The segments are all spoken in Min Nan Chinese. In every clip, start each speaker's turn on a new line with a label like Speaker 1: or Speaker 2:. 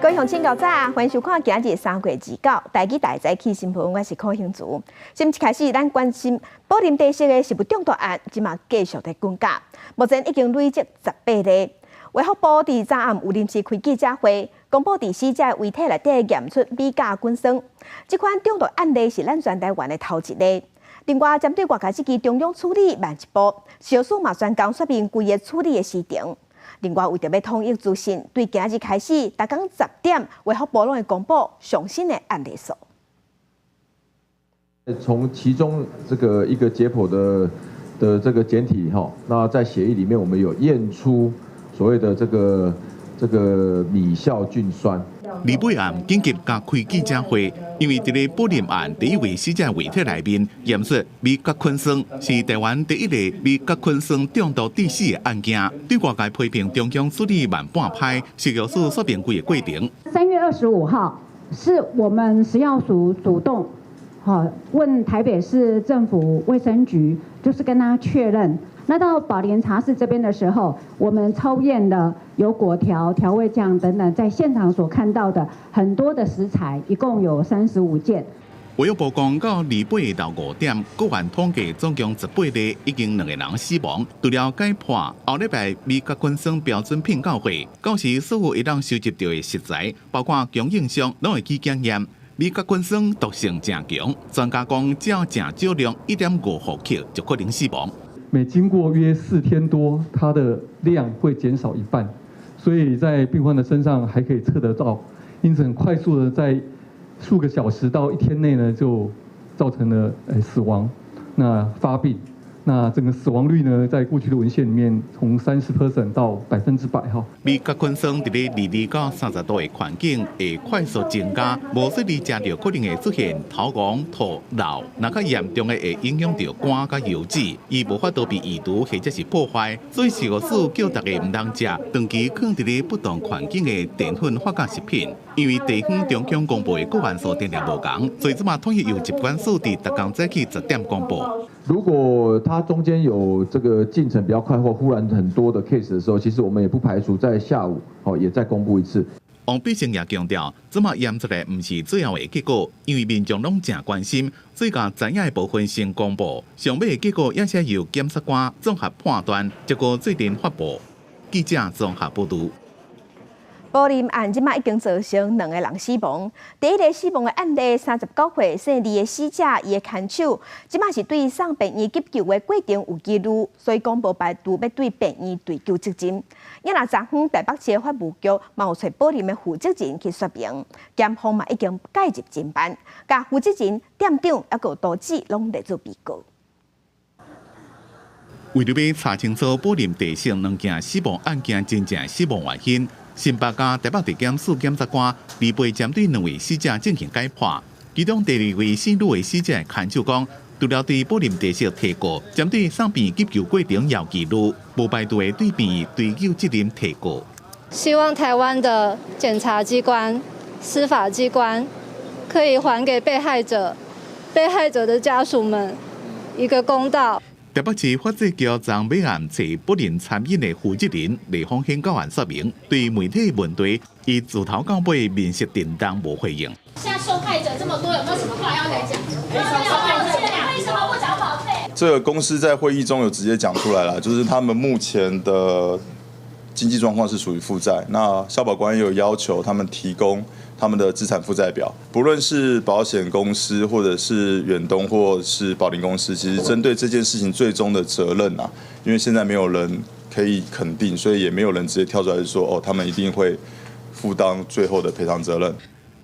Speaker 1: 位鄉親，較早，歡迎收看今日3月29台語大早起新聞，我是柯興竹。先一開始，咱關心寶林茶室的食物中毒案，這馬繼續佇滾價，目前已經累積18例。衛福部佇昨暗有臨時開記者會，公布佇死者遺體內底驗出米酵菌酸，這款中毒案例是咱全台灣的頭一例。另外，針對外界質疑中央處理慢一步，食藥署嘛專工說明規个處理的時程。另外，為著欲統一資訊，對今日開始，逐工10點，衛福部攏會公布上新的案例數。
Speaker 2: 從其中這個一個解剖的這個檢體哈，那在血液裡面，我們有驗出所謂的這個米酵菌酸。
Speaker 3: 二八暗緊急共開記者會，因為佇咧寶林案第一位死者遺體內面驗出米酵菌酸，是台灣第一例米酵菌酸中毒致死的案件。對外界批評中央處理慢半拍，食藥署說明規个過程。
Speaker 4: 3月25號是我們食藥署主動，好問台北市政府衛生局，就是跟他確認。那到寶林茶室這邊的時候，我們抽驗的有粿條、調味醬等等，在現場所看到的很多的食材，一共有35件。
Speaker 3: 衛福部講到28號5點，個案統計總共十八例，已經兩個人死亡。除了解剖，後禮拜米酵菌酸標準評鑑會，到時所有會當收集著的食材，包括供應商，攏會去檢驗。米酵菌酸毒性誠強，專家講只要誠少量1.5毫克就可能死亡。
Speaker 5: 每經過約4天多，它的量會減少一半，所以在病患的身上還可以測得到，因此很快速的在數個小時到一天內呢，就造成了死亡，那發病。那整個死亡率呢，在過去的文獻裡面，從30% 到100%哈。
Speaker 3: 米酵菌酸佇咧22到30度的環境會快速增加，無細膩食著可能會出現頭暈、吐、漏，若較嚴重的會影響著肝佮油脂，伊無法度被移除或者是破壞，所以食藥署叫大家毋通食長期囥佇咧不同環境的澱粉發酵食品。因為地方中央公布的個案數定定無仝，所以這馬統一由疾管署佇逐工早起十點公布。
Speaker 2: 如果它中間有這個進程比較快或忽然很多的 case 的時候，其實我們也不排除在下午哦也再公布一次。
Speaker 3: 王必勝也強調，這馬驗出來毋是最後的結果，因為民眾攏誠關心，所以共知影的部分先公布，上尾的結果也是由檢察官綜合判斷，結果最終發布。記者綜合報導。
Speaker 1: 寶林案這馬已經造成兩個人死亡。第一個死亡的案例，39歲姓李的死者，伊的牽手，這馬是對送病院急救的過程有疑慮，所以講無排除欲對病院追究責任。也若昨昏台北市的法務局嘛有揣寶林的負責人去說明，檢方嘛已經介入偵辦，共負責人、店長抑閣杜姊攏列做被告。
Speaker 3: 為著欲查清楚寶林茶室兩件死亡案件真正死亡原因，新北佮台北地檢署檢察官二八針對兩位死者進行解剖，其中第二位姓呂的死者牽手講，除了對寶林茶室提告，針對送病急救過程有疑慮，無排除會對病追究責任提告。
Speaker 6: 希望台灣的檢察機關、司法機關可以還給被害者、被害者的家屬們一個公道。
Speaker 3: 台北市法制局昨尾暗揣寶林餐飲的負責人黎鳳顯到案說明，對媒體問題，伊自頭到尾面色沉重，無回應。
Speaker 7: 現在受害者這麼多，有沒有什麼話要來講？為什麼不繳保費？
Speaker 8: 這個公司在會議中有直接講出來了，就是他們目前的經濟狀況是屬於負債。那消保官也有要求他們提供他們的資產負債表，不論是保險公司，或者是遠東，或是寶林公司，其實針對這件事情最終的責任啊，因為現在沒有人可以肯定，所以也沒有人直接跳出來說哦，他們一定會負擔最後的賠償責任。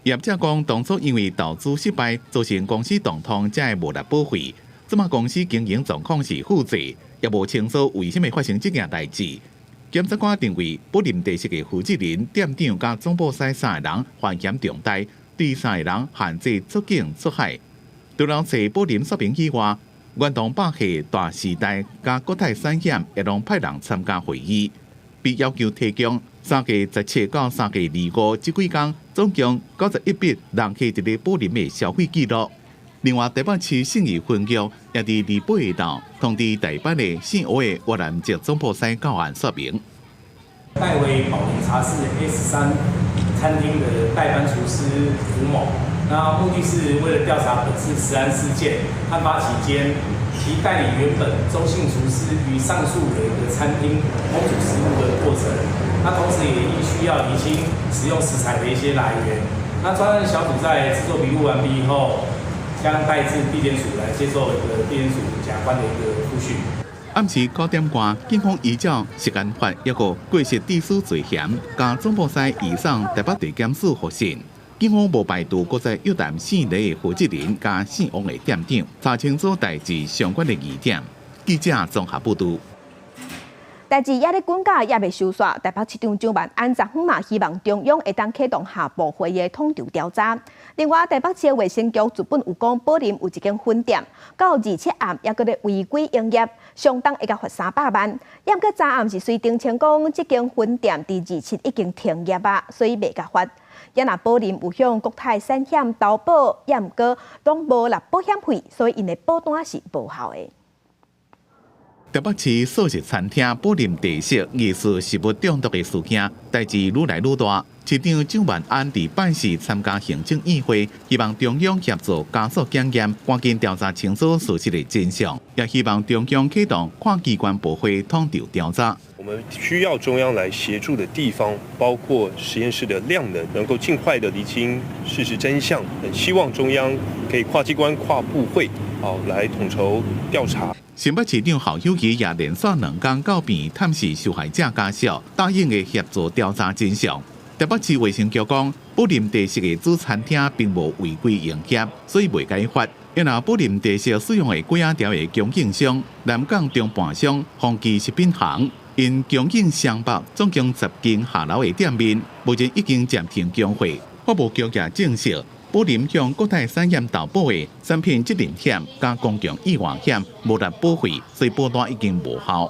Speaker 3: 業者講，當初因為投資失敗，造成公司動盪，才會無力保費。這馬公司經營狀況是負債，也無清楚為啥物發生這件代誌。檢察官認為，寶林茶室的負責人、店長佮總鋪師三个人犯嫌重大，對三個人限制出境出海。除了揣寶林說明以外，遠東百貨、大時代佮國泰產險也攏派人參加會議，被要求提供3月17到3月25這幾工，總共91筆人客佇咧寶林的消費記錄。另外，台北市信義分局也佇28號通知台北的姓吳的越南籍總鋪師到案說明。
Speaker 9: 代為寶林茶室 S 三餐廳的代班廚師胡某。那目的是為了調查本次食安事件案發期間，其帶領原本周姓廚師於上述的一個餐廳烹煮食物的過程。那同時也亦需要釐清使用食材的一些來源。那專案小組在製作筆錄完畢以後，將帶至地檢署來接受一個地檢署檢察官的一個複訊。
Speaker 3: 暗時9點外，警方依照食安法一個過失致死罪嫌，共總部司移送台北地檢署複審。警方無排除閣再約談姓黎的負責人佮姓王的店長，查清楚代誌相關的疑點。記者綜合報導。
Speaker 1: 代誌猶咧滾絞，猶未收煞。台北市長蔣萬安昨昏嘛，希望中央會當啟動跨部會的統籌調查。另外，台北市衛生局日本有講，寶林有一間分店，到27暗猶閣咧違規營業，相當會共罰300萬。毋過昨暗是隨澄清講，這間分店佇27已經停業啊，所以袂共罰。也若寶林有向國泰產險投保，也毋過攏無納保險費，所以𪜶的保單是無效的。
Speaker 3: 台北市素食餐廳寶林茶室疑似食物中毒的事件，代誌愈來愈大。市長蔣萬安佇拜四參加行政院會，希望中央協助加速檢驗，趕緊調查清楚事實的真相，也希望中央啟動跨機關部會統籌調查。
Speaker 10: 我們需要中央來協助的地方，包括實驗室的量能，能夠盡快的釐清事實真相。很希望中央可以跨機關、跨部會，好來統籌調查。
Speaker 3: 新北市長侯友宜也連續兩工到病院探視受害者家屬，答應會協助調查真相。台北市衛生局講，寶林茶室的主餐廳並無違規營業，所以袂共罰。因為寶林茶室使用的粿仔條的供應商南港中盤商宏基食品行，𪜶供應雙北總共10間下樓的店面，目前已經暫停供貨。法務局也證實，寶林向國泰產險投保的產品責任險佮公共意外險無納保費，所以保單已經無效。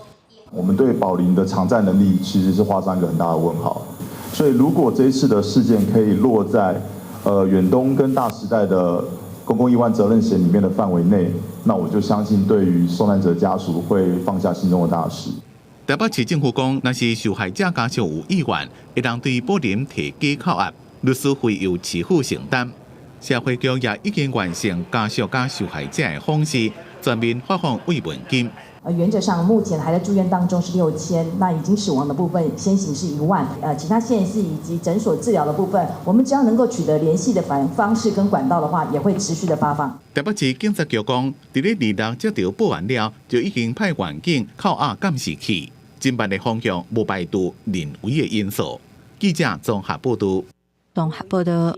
Speaker 8: 我們對寶林的償債能力其實是畫上一個很大的問號。所以如果這一次的事件可以落在遠東跟大時代的公共意外責任險裡面的範圍內，那我就相信對於受難者家屬會放下心中的大石。
Speaker 3: 台北市政府講，若是受害者家屬有意願，會當對寶林提假扣押，律師費由市府承擔。社會局也已經完成家屬佮受害者的訪視，全面發放慰問金。
Speaker 11: 原則上目前還在住院當中是6000，那已經死亡的部分先行是1萬。其他縣市以及診所治療的部分，我們只要能夠取得聯繫的方式跟管道的話，也會持續的發放。
Speaker 3: 台北市警察局講，佇咧26接著報案了，就已經派員警扣押監視器，偵辦的方向無排除人為的因素。記者綜合報導。
Speaker 12: 綜合報導。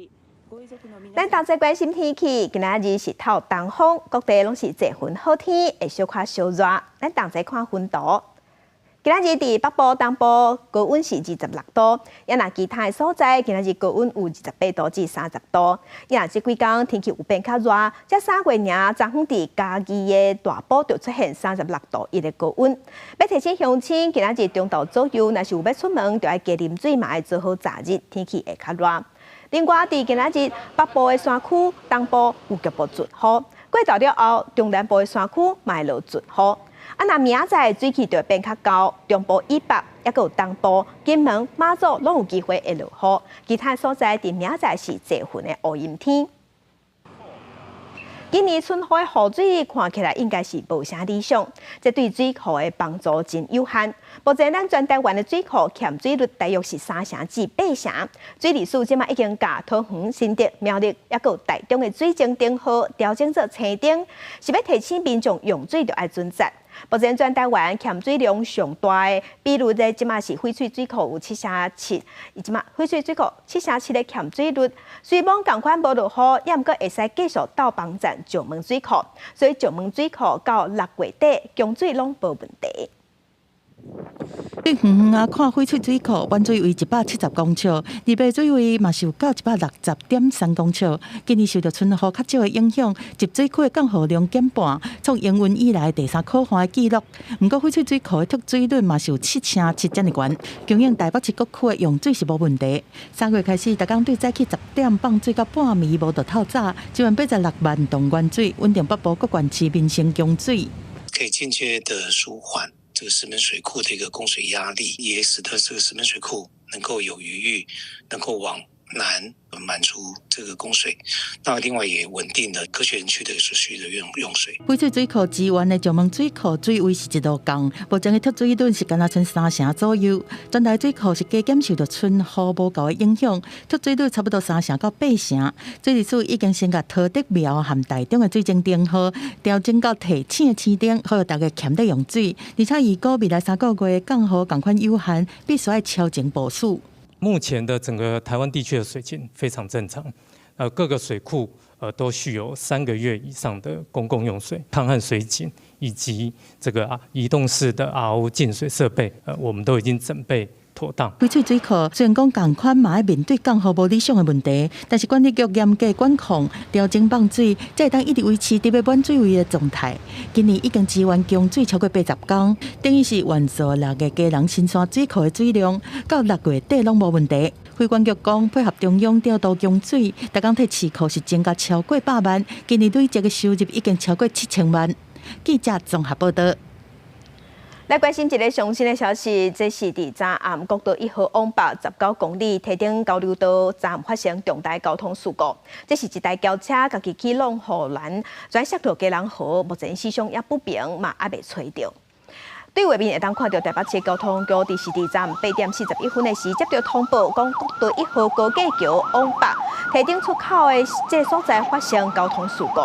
Speaker 1: 咱同齊關心天氣，今仔日是透東風，各地攏是濟雲好天，會小可燒熱。咱同齊看溫度，今仔日佇北部、東部高溫是26度，也若其他的所在，今仔日高溫有28度至30度。也若這幾工天氣有變較熱，這3月爾，昨昏佇嘉義的大埔就出現36.1度的高溫。欲提醒鄉親，今仔日中晝左右，若是有欲出門，就愛加啉水，嘛愛做好遮日，天氣會較熱。另外，佇今仔日北部的山區、東部有局部陣雨，過晝了後，中南部的山區嘛會落陣雨。啊，若明仔載水氣就會變較厚，中部以北，猶閣有東部、金門、馬祖攏有機會會落雨。其他所在佇明仔載是濟雲的烏陰天。今年春雨的雨水看起來應該是無啥理想，這對水庫的幫助真有限。目前咱全台灣的水庫欠水率大約是3成至8成，水利署這馬已經共桃園、新竹、苗栗，猶閣有台中的水情燈號調整做青燈，是欲提醒民眾用水著愛存節。目前全台灣欠水量上大的，比如咧，這馬是翡翠水庫有7成7，伊這馬翡翠水庫7成7的欠水率，雖罔仝款無落雨，也毋過會使繼續鬥幫贊石門水庫，所以石門水庫到6月底供水攏無問題。
Speaker 13: 遠遠仔看翡翠水庫，滿水位170公尺，二八水位嘛是有到160.3公尺。今年受著春雨較少的影響，集水區的降雨量減半，創營運以來第三可歡的紀錄。毋過翡翠水庫的蓄水率嘛是有7成7遮爾懸，供應台北市各區的用水是無問題。3月開始，逐工對早起10點放水到半暝無著透早，1萬86萬噸原水，穩定北部各縣市民生供水。
Speaker 14: 可以間接的舒緩這個石門水庫的一個供水壓力，也使得這個石門水庫能夠有餘裕，能夠往南滿足這個供水，那另外也穩定了科學園區的所需的用水。
Speaker 13: 翡翠水庫支援的石門水庫水位是一路降，目前的蓄水率是干焦賰三成左右。全台水庫是加減受著春雨無夠的影響，蓄水率差不多三成到八成。水利署已經先共桃竹苗和台中的水井燈號調整到提醒的市燈，予大家儉咧用水。而且預估未來3個月降雨仝款有限，必須愛超前部署。
Speaker 9: 目前的整個台灣地區的水情非常正常，各個水庫都蓄有3個月以上的公共用水、抗旱水井以及這個移動式的 RO 淨水設備，我們都已經準備妥當。
Speaker 13: 翡翠水庫雖然講仝款嘛愛面對降雨無理想的問題，但是管理局嚴格管控、調整放水，才會當一直維持佇欲滿水位的狀態。今年已經支援供水超過80工，等於是援助6月基隆新山水庫的水量，到6月底攏無問題。水管局講配合中央調度供水，逐工替市庫是增加超過百萬，今年累計的收入已經超過7000萬。記者綜合報導。
Speaker 1: 來關心一个傷心的消息，這是佇昨暗國道一號往北19公里堤頂交流道昨發生重大交通事故。這是一台轎車家己去挵護欄，轉摔落基隆河，目前死傷猶不明，嘛猶未揣著。對畫面會當看著台北市交通局佇是佇昨暗8點41分的時，接著通報，講國道一號高架橋往北堤頂出口的這所在發生交通事故。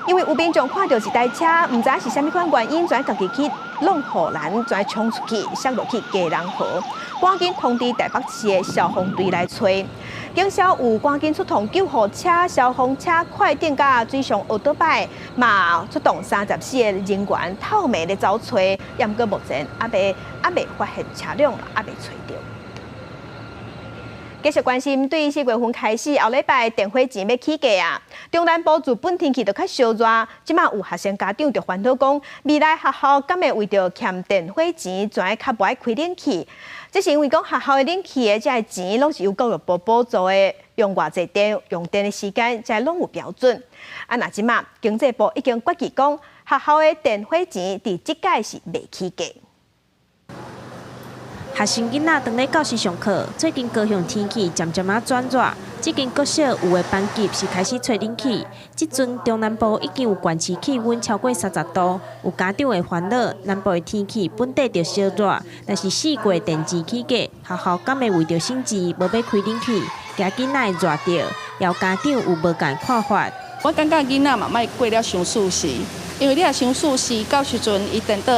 Speaker 1: 因為有民眾看著一台車，毋知是啥物款原因，轉家己去挵護欄，轉衝出去，摔落去基隆河。趕緊通知台北市的消防隊來揣。警消有趕緊出動救護車、消防車、快艇佮水上歐多擺，嘛出動34個人員透暝咧走揣，毋過目前猶未發現車輛，猶未揣著。繼續關心，對4月份開始，後禮拜電火錢欲起價啊！中南部自本天氣就較燒熱，這馬有學生家長就煩惱講，未來學校敢會為著儉電火錢，轉較無愛開冷氣？這是因為講學校的冷氣的這个錢攏是由教育部補助的，用偌濟電、用電的時間，這攏有標準。啊，若這馬經濟部已經決議講，學校的電火錢佇這屆是袂起價。
Speaker 12: 學生囡仔當咧教室上課，最近高雄天氣漸漸仔轉熱，這間國小有的班級是開始吹冷氣。這陣中南部已經有縣市氣溫超過30度，有家長會煩惱，南部的天氣本底就燒熱，若是4月電錢起價，學校敢會為著省錢，無欲開冷氣，驚囡仔會熱著，有家長有無仝看法。
Speaker 15: 我感覺囡仔嘛莫過了傷舒適，因為你若傷舒適，到時陣伊顛倒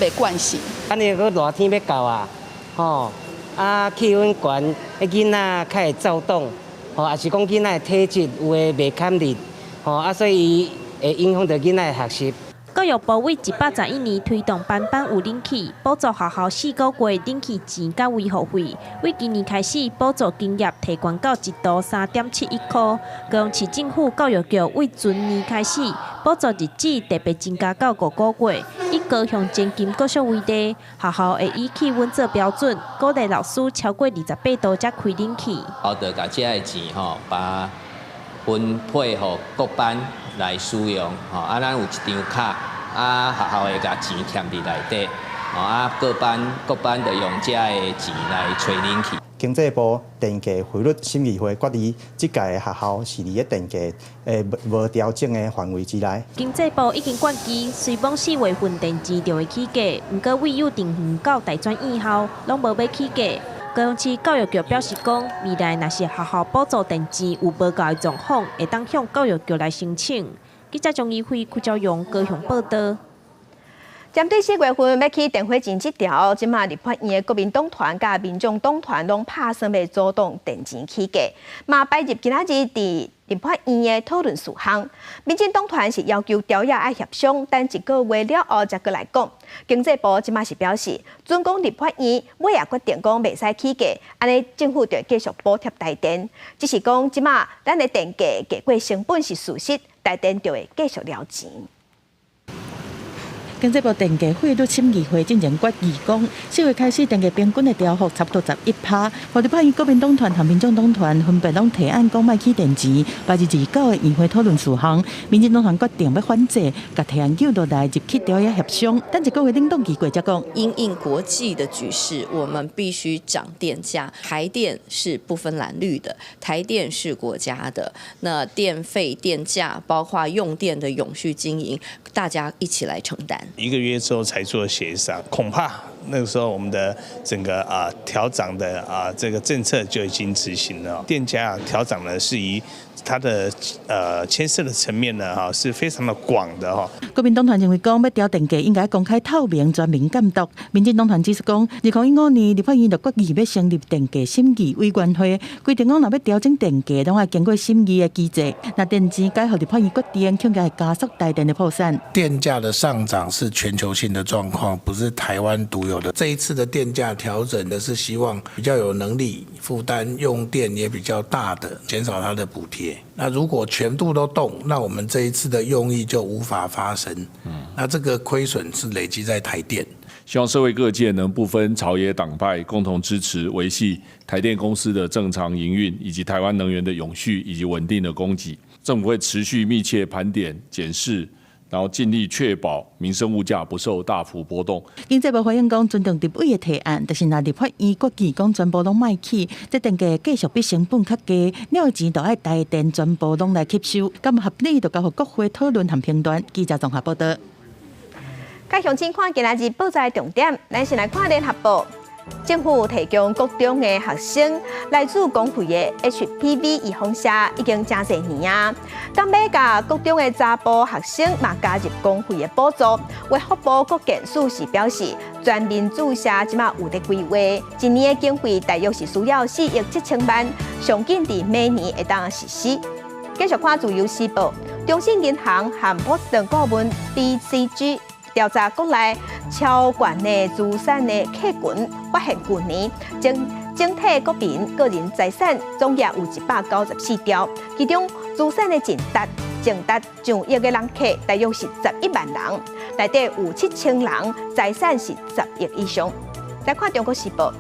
Speaker 15: 袂慣勢。
Speaker 16: 按呢閣熱天欲到啊！吼，啊，氣溫懸，彼囡仔較會躁動，吼，抑是講囡仔的體質有的袂堪熱，吼，啊，所以伊會影響著囡仔的學習。
Speaker 12: 教育部對111年推動班班有冷氣，補助學校4個月冷氣錢佮維護費。對今年開始，補助金額提懸到一度3.71箍。高雄市政府教育局對前年開始，補助日子特別增加到5個月。以高雄前金國小為例，學校會以氣溫做標準，鼓勵老師超過28度才開冷氣。
Speaker 17: 我就共這个錢吼，把分配予各班來使用，吼啊，咱有一張卡，啊，學校會共錢徛佇內底，吼啊，各班各班就用這个錢來吹冷氣。
Speaker 18: 經濟部電價匯率審議會決議，這屆學校是佇咧電價無調整的範圍之內。
Speaker 12: 經濟部已經決議，雖罔4月份電錢就會起價，毋過對幼稚園到大專院校攏無欲起價。高雄市教育局表示講，未來若是學校補助電錢有無夠的狀況，會當向教育局來申請。記者張怡輝、柯昭勇高雄報導。
Speaker 1: 針對4月份欲起電火錢這條，這馬立法院的國民黨團佮民眾黨團攏拍算欲阻擋電錢起價，嘛擺入今仔日佇立法院的討論事項。民進黨團是要求朝野愛協商，等一個月了後才閣來講。經濟部這馬是表示，準講立法院尾仔決定講袂使起價，按呢政府就會繼續補貼台電。只是講這馬咱的電價加過成本是事實，台電就會繼續撩錢。
Speaker 13: 經濟部電價費率審議會進前決議講，4月開始電價平均的調幅差不多11趴。立法院國民黨團和民眾黨團分別攏提案講莫起電錢，排佇29的院會討論事項。民進黨團決定欲反制，共提案救落來入去朝野協商。等一個月冷凍期過才講。
Speaker 19: 因應國際的局勢，我們必須漲電價。台電是不分藍綠的，台電是國家的，那電費、電價，包括用電的永續經營，大家一起來承擔。
Speaker 20: 一個月之後才做協商，恐怕那個時候我們的整個調漲的這個政策就已經執行了。電價調漲呢，是以它的牽涉的層面呢，哈是非常的廣的哈。
Speaker 13: 國民黨團認為講欲調電價應該公開透明、全民監督。民進黨團指出講，2015年立法院就決議欲成立電價審議委員會，規定講若欲調整電價，攏愛經過審議的機制。若電錢改予立法院決定，恐驚會加速台電的破產。
Speaker 21: 電價的上漲是全球性的狀況，不是台灣獨有的。這一次的電價調整的是希望比較有能力負擔用電也比較大的，減少它的補貼。那如果全部都動，那我們這一次的用意就無法發生。那這個虧損是累積在台電。
Speaker 22: 希望社會各界能不分朝野黨派，共同支持維繫台電公司的正常營運，以及台灣能源的永續以及穩定的供給。政府會持續密切盤點檢視，然後盡力確保民生物價不受大幅波動。
Speaker 13: 經濟部回應講尊重立委的提案，但是若立法院決議講全部攏莫起，這電價繼續比成本較低，了的錢就愛台電全部攏來吸收，敢合理就交予國會討論和評斷。記者綜合報道。
Speaker 1: 佮鄉親看今仔日報紙重點，咱先來看聯合報。政府提供國中的學生來自公費的 HPV 預防射已經誠濟年啊，今欲共國中的查埔學生嘛加入公費的補助。衛福部國健署是表示，全民注射這馬有佇規劃，一年的經費大約是需要4億7千萬，上緊佇明年會當實施。繼續看自由時報，中信銀行和波士頓顧問 BCG 調查國內超懸的資產的客群，發現舊年整體國民個人財產總額有194兆，其中資產的淨值上億的人客大約是11萬人，內底有7000人財產是10億以上。來看中國時報。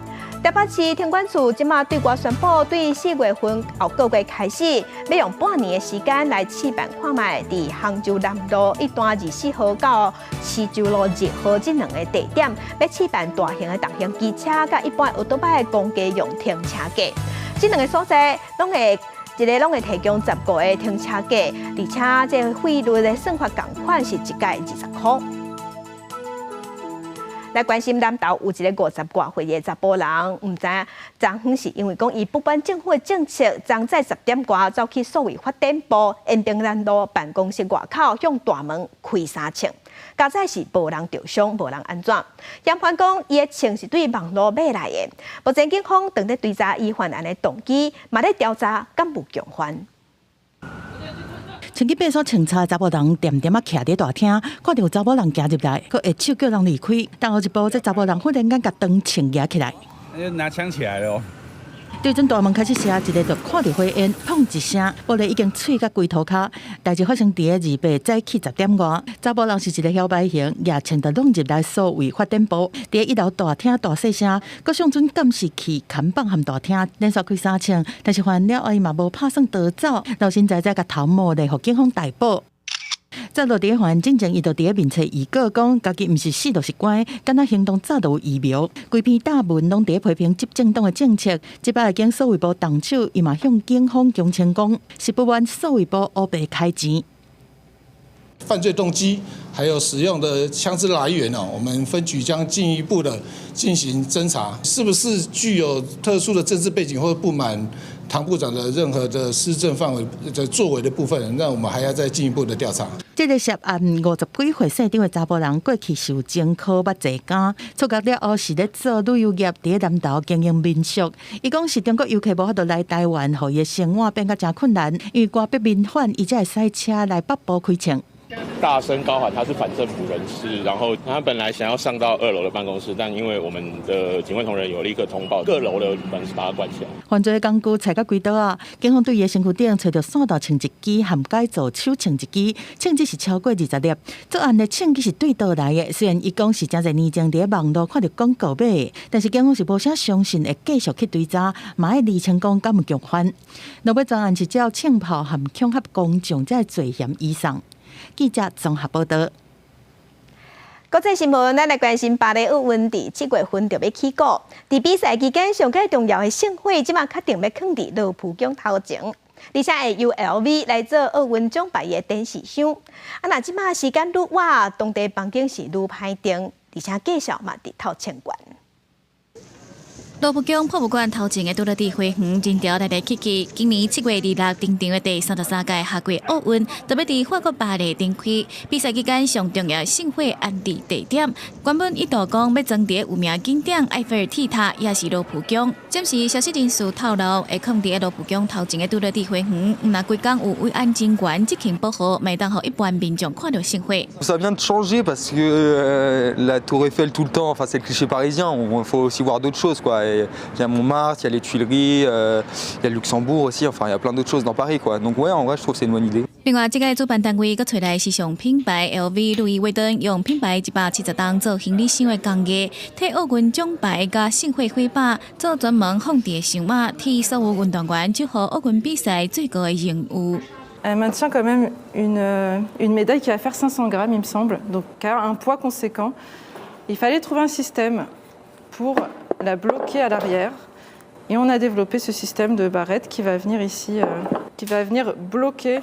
Speaker 1: 台北市停管處這馬對外宣布，對4月份後個月開始，欲用半年的時間來試辦看覓，佇杭州南路一段24號到市州路2號這兩个地點，欲試辦大型的重型機車佮一般歐多擺的公家用停車格。這兩个所在攏會一个攏會提供15個停車格，而且這個費率的算法仝款是一概20箍。來關心南投有一个50外歲的查埔人，毋知昨昏是因為講伊不滿政府的政策，昨早10點外走去數位發展部延平南路辦公室外口向大門開三槍，佳哉是無人著傷，無人按怎。嫌犯講伊的槍是對網路買來的，目前警方正佇追查伊犯案的動機，嘛咧調查敢有共犯。
Speaker 13: 穿去爬所穿插查埔人恬恬仔徛佇大廳，看著有查某人行入來，閣下手叫人離開。但後一步，這查埔人忽然間共長槍舉起來，
Speaker 23: 就拿槍起來了。
Speaker 13: 對準大門開始射，一个就看著火焰，砰一聲，玻璃已經碎甲規塗跤。代誌發生佇個28早起10點外，查埔人是一个搖擺型，舉槍就攏入來數位發展部，佇一樓大廳大細聲，閣上準監視器看板和大廳連續開三槍，但是犯了後伊嘛無拍算逃走，老神在在共頭毛咧，予警方逮捕。走落佇个法院進前，伊就佇个面冊預告講，家己毋是死就是關，敢若行動早就有預謀。規篇大文攏佇咧批評執政黨的政策。這擺經數位部動手，伊嘛向警方供稱講，是不滿數位部烏白開錢。
Speaker 24: 犯罪動機還有使用的槍支來源哦，我們分局將進一步的進行偵查，是不是具有特殊的政治背景或不滿唐部長的任何的施政範圍的作為的部分，那我們還要再進一步的調查。
Speaker 13: 這个涉案50幾歲姓張的查埔人，過去受前科捌坐監，出獄了後是咧做旅遊業，佇咧南投經營民宿。伊講是中國遊客無法度來台灣，予伊的生活變甲誠困難，因為戈壁民反，伊才會駛車來北部開槍。
Speaker 2: 大聲高喊他是反政府人士，然後他本來想要上到二樓的辦公室，但因為我們的警衛同仁有立刻通報，各樓的門是把他關起來。
Speaker 13: 犯罪工具揣甲規刀啊！警方對伊的身軀頂揣著線頭槍一支，和改造手槍一支，槍支是超過20粒。作案的槍支是對佗來的？雖然伊講是誠濟年前佇網路看著廣告買的，但是警方是無啥相信會繼續去追查，嘛愛釐清講敢有共犯。落尾全案是照槍炮和恐嚇公眾這个罪嫌移送。記者綜合報道。
Speaker 1: 國際新聞，咱來關心巴黎奧運佇7月份就欲起鼓。佇比賽期間，上蓋重要的聖火，這馬確定欲囥佇羅浮宮頭前，而且會由 LV 來做奧運獎牌的展示箱。啊，若這馬時間愈晚，當地房間是愈歹訂，而且價數嘛直透千懸。
Speaker 4: 羅浮宮博物館頭前的杜樂蒂花園人潮來來去去。今年7月26登場的第33屆夏季奧運，特別佇法國巴黎展開。比賽期間上重要的聖火安置地點，原本一度講欲裝佇有名景點埃菲爾鐵塔，抑是羅浮宮。暫時消息人士透露，會囥佇羅浮宮頭前的杜樂蒂花園，毋若規工有維安人員執行保護，袂當予一般民眾看著聖火。
Speaker 5: Ça vient de changer parce que la Tour Eiffel tout le temps, enfin c'est le cliché parisien, il faut aussi voir d'autres choses quoi. Il y a Montmartre, il y a les Tuileries, il y a le Luxembourg aussi, enfin il y a plein d'autres choses dans Paris quoi. Donc ouais, en vrai je trouve que c'est une bonne idée.
Speaker 4: 另外，這個主辦單位閣揣來時尚品牌 LV 路易威登，用品牌170噸做行李箱的工藝，替奧運獎牌佮聖火火把做專門放置的箱仔，替所有運動員祝賀奧運比賽最高的榮譽。
Speaker 23: Elle maintient quand même une médaille qui va faire 500 grammes, il me semble, donc qui a un poids conséquent. Il fallait trouver un système pour la bloquer à l'arrière. Et on a développé ce système de barrette qui va venir ici, qui va venir bloquer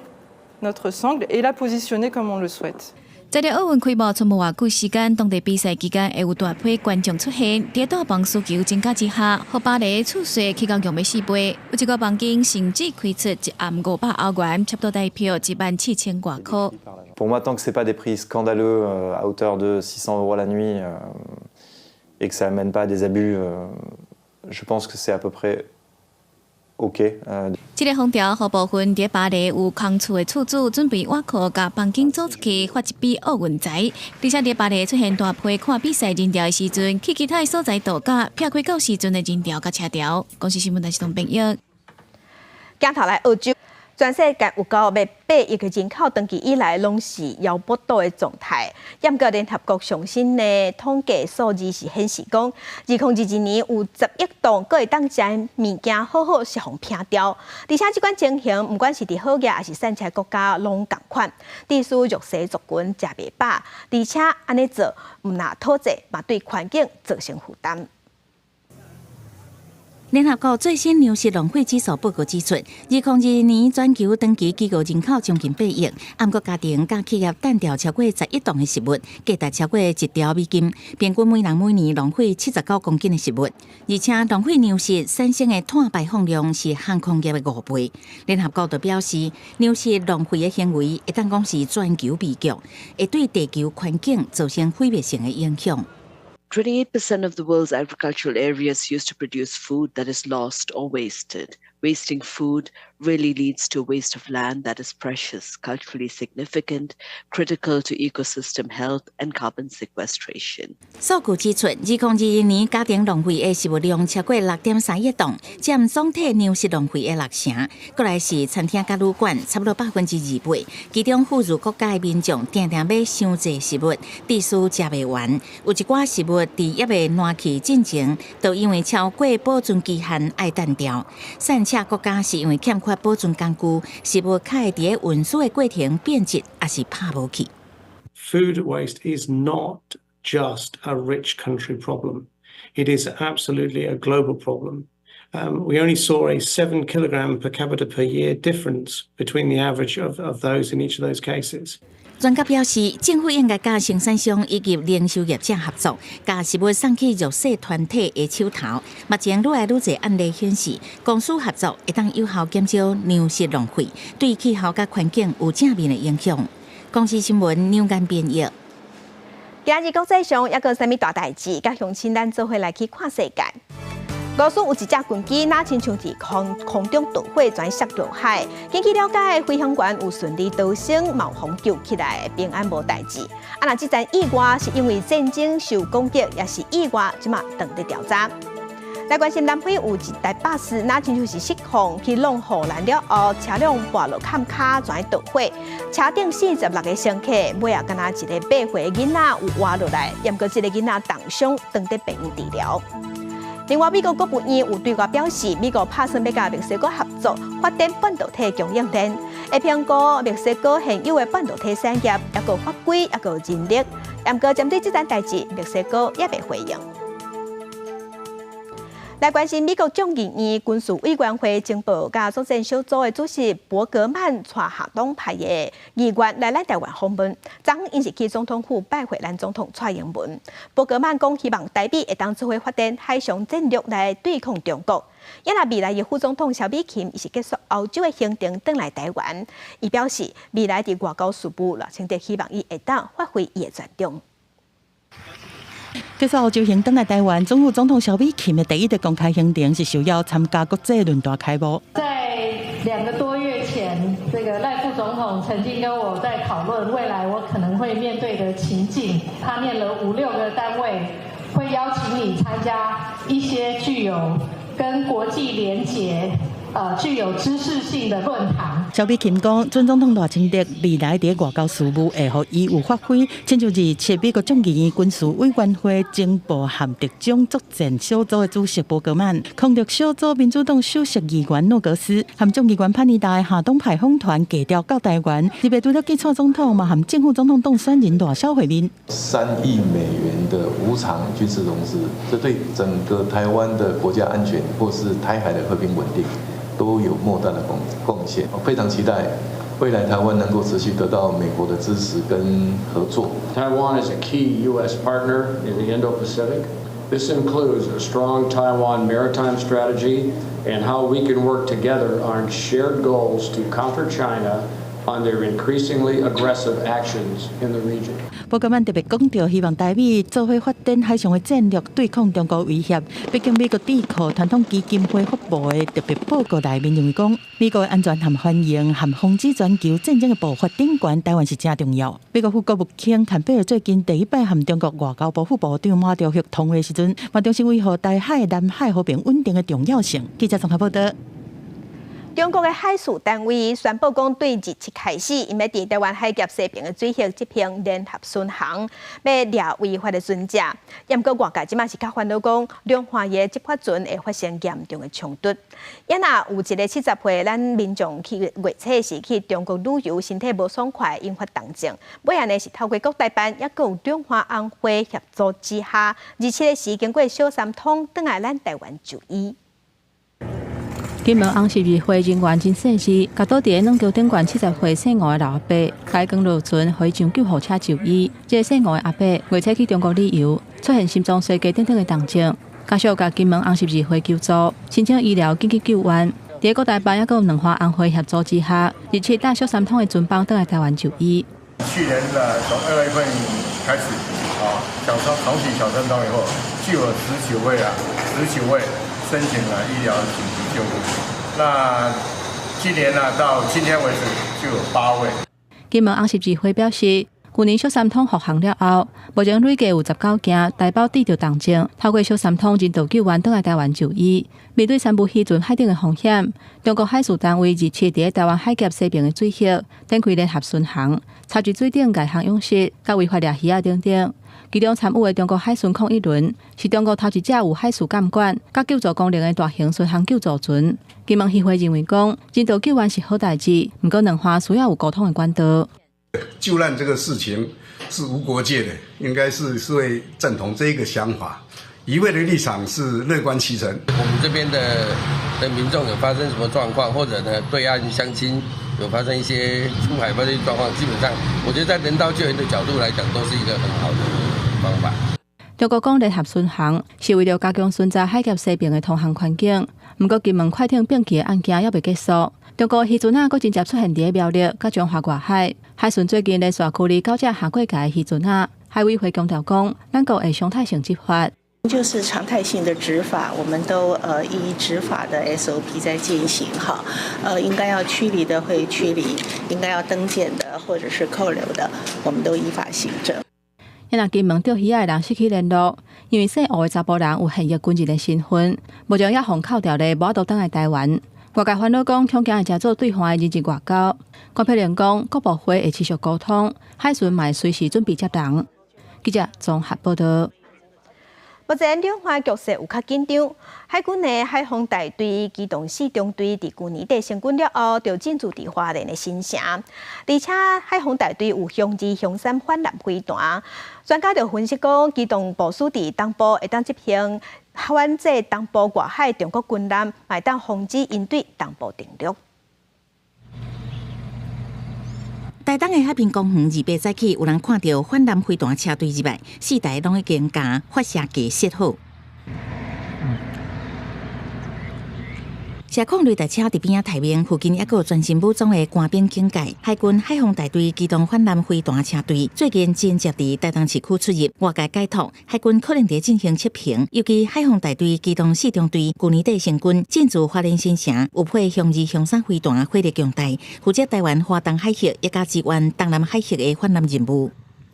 Speaker 23: notre sangle et la positionner comme on le souhaite.
Speaker 4: 在這奧運開幕賰無偌久時間，當地比賽期間會有大批觀眾出現。佇大房需求增加之下，予巴黎厝稅起到用欲四倍。有一個房間甚至開出一暗500歐元，差不多台票14,000外箍。
Speaker 25: Pour moi, tant que c'est pas des prix scandaleux à hauteur de 600 euros la nuit et que ça amène pas à des abus, je pense que c'est à peu près OK。
Speaker 4: 這个風潮，予部分佇巴黎有空厝的厝主準備挖庫，共房間租出去，發一筆奧運財。而且佇巴黎出現大批看比賽人潮的時陣，去其他所在度假，避開到時陣的人潮佮車潮。公視新聞台是東編譯。
Speaker 1: 鏡頭來澳洲。全世界有夠欲8億个人口，長期以來攏是枵腹肚的狀態。毋過聯合國上新的統計數字是顯示講，2022年有10億噸閣會當食的物件好好是予拚掉。而且這款情形，毋管是佇好額抑是散赤國家，攏仝款。致使弱勢族群食袂飽，而且按呢做，毋但討債，嘛對環境造成負擔。
Speaker 26: 聯合國最新糧食浪費指數報告指出，2022年全球長期飢餓人口將近8億，毋過家庭佮企業擲掉超過11噸的食物，價值超過1兆美金，平均每人每年浪費79公斤的食物，而且浪費糧食產生的碳排放量是航空業的5倍。聯合國就表示，糧食浪費的行為會當講是全球悲劇，會對地球環境造成毀滅性的影響。
Speaker 27: 28% of the world's agricultural area is used to produce food that is lost or wasted. Wasting food really leads to waste of land that is precious, culturally significant, critical to ecosystem health and carbon sequestration.
Speaker 26: 數據指出，2021年家庭浪費的食物量超過6.3億噸，佔總體糧食浪費的六成。過來是餐廳佮旅館，差不多28%。其中富裕國家的民眾定定買傷濟食物，致使食袂完。有一寡食物佇猶未爛去進前，就因為超過保存期限愛擲掉。散赤國家是因為欠缺保存工具，食物較會佇運輸的過程變質，抑是拍無去。
Speaker 28: Food waste is not just a rich country problem. It is absolutely a global problem. We only saw a 7 kilogram per capita per year difference between the average of those in each of those cases.
Speaker 26: 專家表示，政府應該佮生產商以及零售業者合作，共食物送去弱勢團體的手頭。目前愈來愈濟案例顯示，公私合作會當有效減少糧食浪費，對氣候佮環境有正面的影響。公視新聞梁間編譯。
Speaker 1: 今日國際上猶閣有啥物大代誌？佮鄉親咱做伙來去看世界。俄羅斯有一隻軍機，若親像佇空空中導火，轉摔落海。根據了解，飛行員有順利逃生，嘛有予救起來，平安無代誌。啊，若這場意外是因為戰爭受攻擊，抑是意外，這馬正佇調查。來關心南非有一台巴士，若親像是失控去挵護欄了後，車輛跋落崁跤，轉導火，車頂46個乘客，尾仔敢若一个8歲囡仔有活落來，毋過這个囡仔重傷，轉佇病院治療。另外，美國國務院有對外表示，美國拍算欲佮墨西哥合作發展半導體供應鏈，會評估墨西哥現有的半導體產業，抑閣法規，抑閣人力。毋過針對這件代誌，墨西哥猶未回應。來關心美國眾議院軍事委員會情報佮作戰小組的主席伯格曼，帶下黨派的議員來咱台灣訪問。昨昏𪜶是去總統府拜會咱總統蔡英文。伯格曼講，希望台美會當做伙發展海上戰略來對抗中國。抑若未來的副總統蕭美琴是結束歐洲的行程，轉來台灣。伊表示，未來佇外交事務，賴清德希望伊會當發揮伊的專長。
Speaker 13: 結束歐洲行轉來台灣，總副總統蕭美琴的第一個公開行程是受邀參加國際論壇開幕。
Speaker 3: 在2個多月前，這個賴副總統曾經跟我在討論未來我可能會面對的情境，他念了五六個單位，會邀請你參加一些具有跟國際連結、具有知識性的論壇。
Speaker 13: 蕭美琴講，準總統賴清德未來佇外交事務會予伊有發揮，親像27美國眾議院軍事委員會情報和特種作戰小組的主席伯格曼，空特小組民主黨首席議員諾格斯，和眾議員潘尼達的下黨派訪團計調到台灣，特別除了見蔡總統，嘛和正副總統當選人賴蕭會面。
Speaker 6: 3億美元的無償軍事融資，這對整個台灣的國家安全或是台海的和平穩定都有莫大的貢獻。我非常期待未來台灣能夠持續得到美國的支持跟合作。
Speaker 7: Taiwan is a key U.S. partner in the Indo-Pacific. This includes a strong Taiwan maritime strategy and how we can work together on shared goals to counter China on their increasingly aggressive actions in the region.
Speaker 13: 伯格曼特別講著，希望台美做伙發展海上的戰略，對抗中國威脅。畢竟美國智庫傳統基金會發布的特別報告內面認為講，美國的安全和繁榮和防止全球戰爭的步伐頂懸，台灣是誠重要。美國副國務卿坎貝爾最近第一擺和中國外交部副部長馬朝旭通話時陣，嘛重申維護台海、南海和平穩定的重要性。記者綜合報道。
Speaker 1: 中國的海事單位宣布講，對27開始，𪜶欲佇台灣海峽西邊的水域執行聯合巡航，欲掠違法的船隻。毋過外界這馬是較煩惱講，兩岸的執法船會發生嚴重的衝突。抑若有一个70歲咱民眾去月初時去中國旅遊，身體無爽快，引發重症。尾仔呢是透過國台辦，抑閣有中華紅會協助之下，27日時經過小三通，轉來咱台灣就醫。
Speaker 8: 金門紅十字會人員真細緻，共倒佇咧軟橋頂懸70歲姓吳的老阿伯，開光落船，予伊上救護車就醫。這个姓吳的阿伯月初去中國旅遊，出現心臟衰竭等等的重症，家屬共金門紅十字會求助，申請醫療緊急救援。佇國台辦抑閣有兩岸紅會協助之下，27搭小三通的船班轉來台灣就醫。
Speaker 9: 去年的從2月份開始，啊，小三重啟小三通以後，就有十九位啊，十九位申請了醫療緊急救護。那今年呢，到今天為止就有八位。
Speaker 8: 金門紅十字會表示，去年小三通復航了後，目前累計有19件台胞得著重症，透過小三通人道救援轉來台灣就醫。面對三無漁船海頂的風險，中國海事單位27佇台灣海峽西邊的水域展開聯合巡航，查缉水頂礙航養殖、佮違法掠魚仔等等。其中參與的中國海巡01輪是中國頭一隻有海事監管、佮救助功能的大型巡航救助船。金門漁會認為講，人道救援是好代誌，毋過兩岸需要有溝通的管道。
Speaker 10: 救難這個事情是無國界的，應該是會贊同這個想法。漁會的立場是樂觀其成。
Speaker 11: 我們這邊的民眾有發生什麼狀況，或者呢對岸鄉親有發生一些出海發生狀況，基本上我覺得在人道救援的角度來講，都是一個很好的方法。
Speaker 8: 中國講聯合巡航是為了加強巡查海峽西邊的通航環境，毋過金門快艇變去的案件猶未結束。中國漁船仔閣真濟出現佇苗栗佮彰化外海，海巡最近連續驅離九隻下過界的漁船仔。海委會強調講，咱國會常態性執法。
Speaker 12: 就是常態性的執法，我們都依執法的 SOP 在進行哈，應該要驅離的會驅離，應該要登檢的或者是扣留的，我們都依法行政。
Speaker 8: 若金門釣魚仔的人失去聯絡，因為姓吳的查埔人有現役軍人的身份，目前猶予扣牢咧，無法度轉來台灣。外界煩惱講，恐驚會成做對岸的人質外交。關碧玲講，各部會會持續溝通，海巡嘛會隨時準備接人。記者綜合報道。
Speaker 1: 目前兩岸局勢有較緊張，海軍的海防大隊機動四中隊佇舊年底成軍了後，就進駐佇花蓮的新城，而且海防大隊有雄二、雄三反艦飛彈。專家就分析講，機動部署佇東部會當執行反制東部外海中國軍艦，會當防止𪜶對東部登陸。
Speaker 26: 台東的海濱公園28早起，有人看著反艦飛彈車隊入來，四台攏已經共發射架設好。車控雷達車佇邊仔待命，附近猶閣有全新武裝的官兵警戒。海軍海防大隊機動反艦飛彈車隊最近緊接佇台東市區出入，外界解讀海軍可能佇進行測評。尤其海防大隊機動四中隊舊年底成軍進駐花蓮新城，有配雄二、雄三飛彈，火力強大，負責台灣華東海域以及支援東南海域的反艦任務。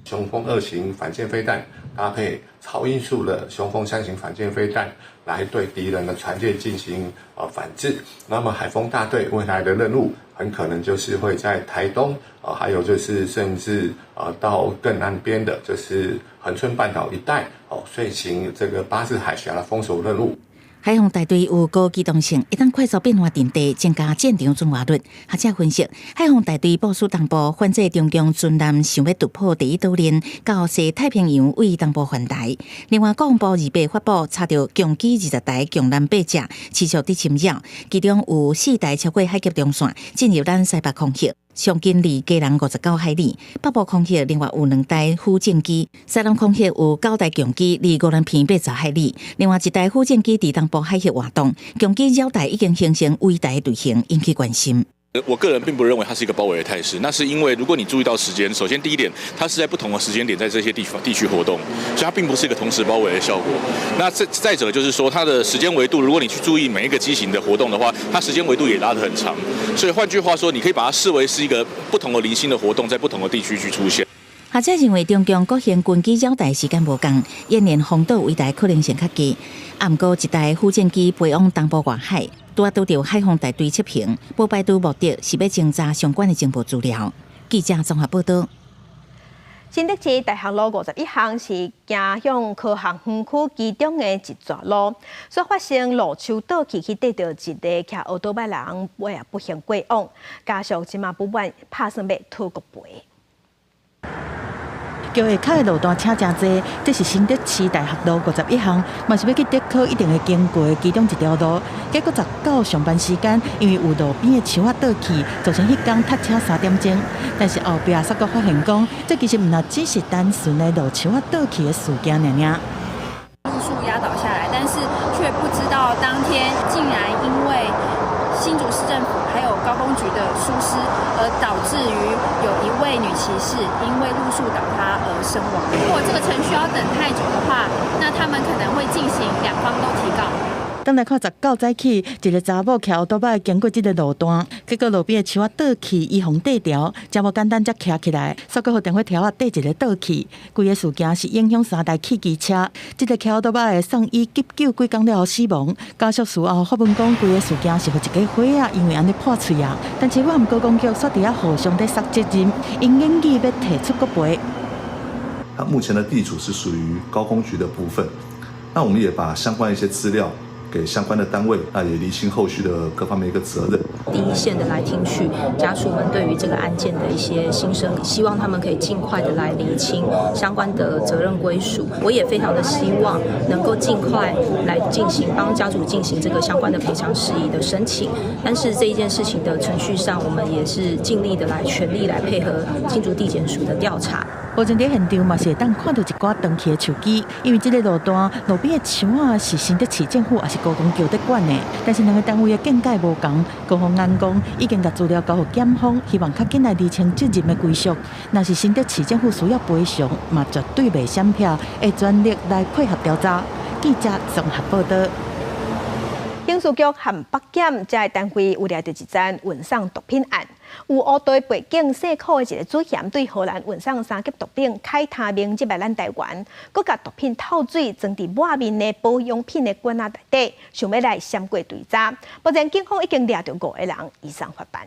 Speaker 14: 雄風二型反艦飛彈搭配超音速的雄風三型反艦飛彈，來對敵人的船艦進行反制。那麼海鋒大隊未來的任務，很可能就是會在台東啊，還有就是甚至到更南邊的，就是恆春半島一帶哦，遂行這個巴士海峽的封鎖任務。
Speaker 26: 海防大隊有高機動性，會當快速變換陣地，增加戰場準劃率。學者分析，海防大隊部署東部，反制中共軍艦想欲突破第一島鏈，到西太平洋位東部環台。另外，國防部28發布查著共機20台共艦8隻持續佇侵擾，其中有4台超過海峽中線進入咱西北空域。上近離基隆59海里，北部空域另外有2台輔政機，西南空域有9台共機離宜蘭坪80海里，另外1台輔政機佇東部海域活動，共機繞台已經形成圍台隊形，引起關心。
Speaker 2: 我個人並不認為它是一個包圍的態勢，那是因為如果你注意到時間，首先第一點，它是在不同的時間點在這些地方地區活動，所以它並不是一個同時包圍的效果。那再者就是說，它的時間維度，如果你去注意每一個機型的活動的話，它時間維度也拉得很長。所以換句話說，你可以把它視為是一個不同的零星的活動，在不同的地區去出現。
Speaker 26: 學者認為，中共國行軍機繞台時間無仝，演練封島圍台可能性較低。啊，毋過一台輔政機飛往東部外海，拄仔拄著海防大隊測評，無排除目的是欲偵查相關的情報資料。記者綜合報道。
Speaker 1: 新竹市大學路51巷是行向科學園區其中的一逝路，所發生路樹倒去去硩著一个騎歐多擺人，尾仔不幸過往，家屬這馬不滿，拍算欲討國賠。
Speaker 13: 橋下跤的路段車誠濟，這是新竹市大學路51巷，嘛是欲去竹科一定會經過的其中一條路。結果19上班時間，因為有路邊的樹仔倒去，造成彼工塞車3點鐘。但是後壁煞閣發現講，這其實毋若只是單純的路樹仔倒去的事件爾爾。
Speaker 15: 路樹壓倒下來，但是卻不知道當天竟然因為新竹市政府還有高工局的疏失，而導致於有一位女騎士因為路樹倒塌而身亡。如果這個程序要等太久的話，那他們可能會進行兩方都提告。
Speaker 13: 轉來看19早起，一个查某騎歐多擺經過這个路段，結果路邊的樹仔倒去，伊予硩著，誠無簡單才徛起來，煞閣予電火柱仔硩一个倒去。規个事件是影響3台汽機車，這个騎歐多擺的送醫急救幾工了後死亡。家屬事後發文講，規个事件是予一家伙仔因為按呢破喙啊。但是我毋高工局煞佇遐互相咧捒責任，𪜶言語欲提出國賠。
Speaker 6: 那目前的地主是屬於高工局的部分，那我們也把相關一些資料給相關的單位，那也釐清後續的各方面一個責任。
Speaker 16: 第一線的來聽取家屬們對於這個案件的一些心聲，希望他們可以盡快的來釐清相關的責任歸屬。我也非常的希望能夠盡快來進行幫家屬進行這個相關的賠償事宜的申請。但是這一件事情的程序上，我們也是盡力的來全力來配合新竹地檢署的調查。
Speaker 13: 目前佇現場嘛是會當看到一寡斷去的樹枝，因為這个路段路邊的樹仔是新竹市政府抑是高工局佇管的，但是兩个單位的見解無仝。高虹安講已經共資料交予檢方，希望較緊來釐清責任的歸屬。若是新竹市政府需要賠償，嘛絕對袂閃避，會全力來配合調查。記記者綜合報道。
Speaker 1: 刑事局和北檢這个單位有掠著一宗運送毒品案，有烏道背景姓柯的一个主嫌對荷蘭運送三級毒品開他命入來咱台灣，閣共毒品透水裝佇抹面的保養品的罐仔內底，想欲來閃過追查。目前警方已經掠著五个人移送法辦。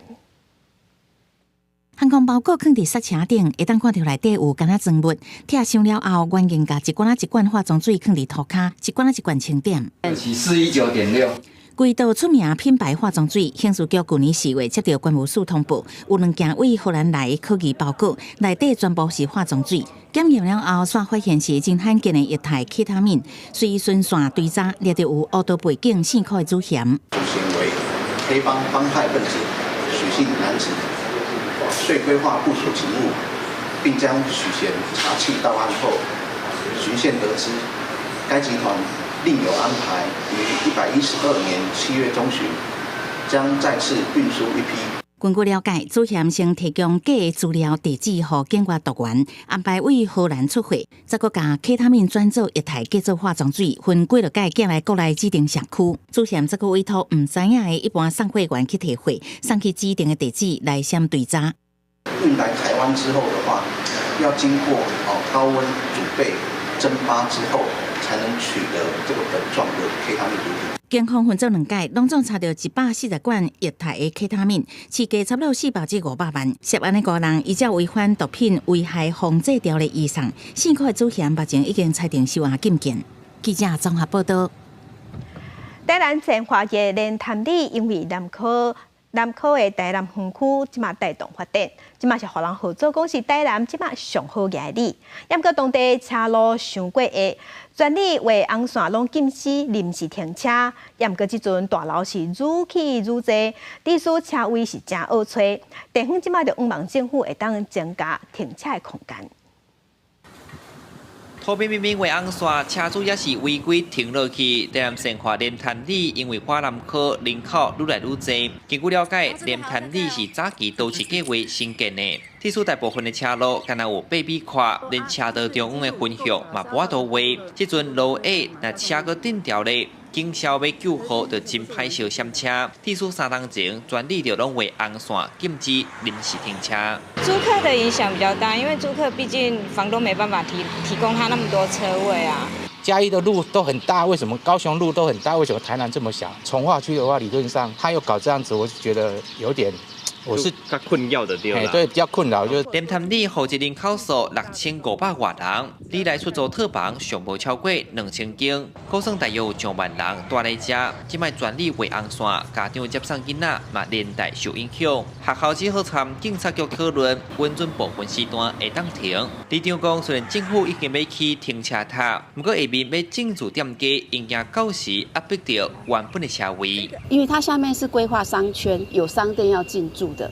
Speaker 26: 航空包裹囥佇剎車頂，會當看著內底有敢若裝物。拆箱了後，原經共一罐仔一罐化妝水囥佇塗跤，一罐仔一罐清點。
Speaker 5: 是419.6。
Speaker 26: 規道出名品牌化妝水，刑事局舊年4月接著關務署通報，有兩件對荷蘭來的可疑包裹，內底全部是化妝水。檢驗了後，煞發現是真罕見的液態 K 他命，隨循線追查，掠著有烏道背景姓柯的主嫌。
Speaker 17: 主嫌為黑幫幫派分子許姓男子，遂規劃部署勤務，並將許賢查緝到案後，循線得知該集團另有安排，於112年7月中旬將再次運輸一批。
Speaker 26: 根據了解，主嫌先提供假的資料地址予警察督員，安排對荷蘭出貨，再閣共 K 他命轉做液態，加做化妝水，分幾落擺寄來國內指定社區。主嫌再閣委託毋知影的一般送貨員去提貨，送去指定的地址來閃追查。
Speaker 17: 運來台灣之後的話，要經過哦高溫煮沸蒸發之後，才能取得這個粉狀的 K 他命毒品。
Speaker 26: 警方分做兩擺，攏總查著140罐液態的 K 他命，市價差不多400至500萬。涉案的五人依照違反毒品危害防制條例移送，姓柯的主嫌目前已經裁定收押禁見。記者綜合報道。
Speaker 1: 台南善化的蓮潭里因為南科的台南園區這馬帶動發展，這馬是予人號做講是台南這馬上好額的里。毋過當地車路傷過狹，全里畫紅線攏禁止臨時停車。毋過這陣大樓是愈起愈濟，致使車位是誠僫揣。地方這馬就向望政府會當增加停車的空間。
Speaker 18: 塗邊明明畫紅線，車主也是違規停落去。台南善化蓮潭里因為華南科人口愈來愈濟，根據了解，蓮潭里是早期都市計畫興建的，致使大部分的車路敢若有8米寬，連車道中央的分向嘛無法度畫。這陣路狹，若車閣頂條咧，警消欲救護就真歹相閃車。致使3冬前全里就攏畫紅線，禁止臨時停車。
Speaker 19: 租客的影響比較大，因為租客畢竟房東沒辦法提供他那麼多車位啊。
Speaker 20: 嘉義的路都很大，為什麼高雄路都很大？為什麼台南這麼小？重劃區的話，理論上他又搞這樣子，我就覺得有點。我是
Speaker 18: 較困擾的對啦。
Speaker 20: 對，比較困擾就。
Speaker 18: 蓮潭里戶籍人口數6500外人，里內出租套房上無超過2000間，估算大約有上萬人蹛佇遮。這擺全里畫紅線，家長接送囡仔嘛連帶受影響。學校只好參警察局討論，允准部分時段會當停。里長講，雖然政府已經欲起停車塔，毋過下面欲整住店家，應驚到時壓迫著原本的車位。
Speaker 21: 因為它下面是規劃商圈，有商店要進駐的。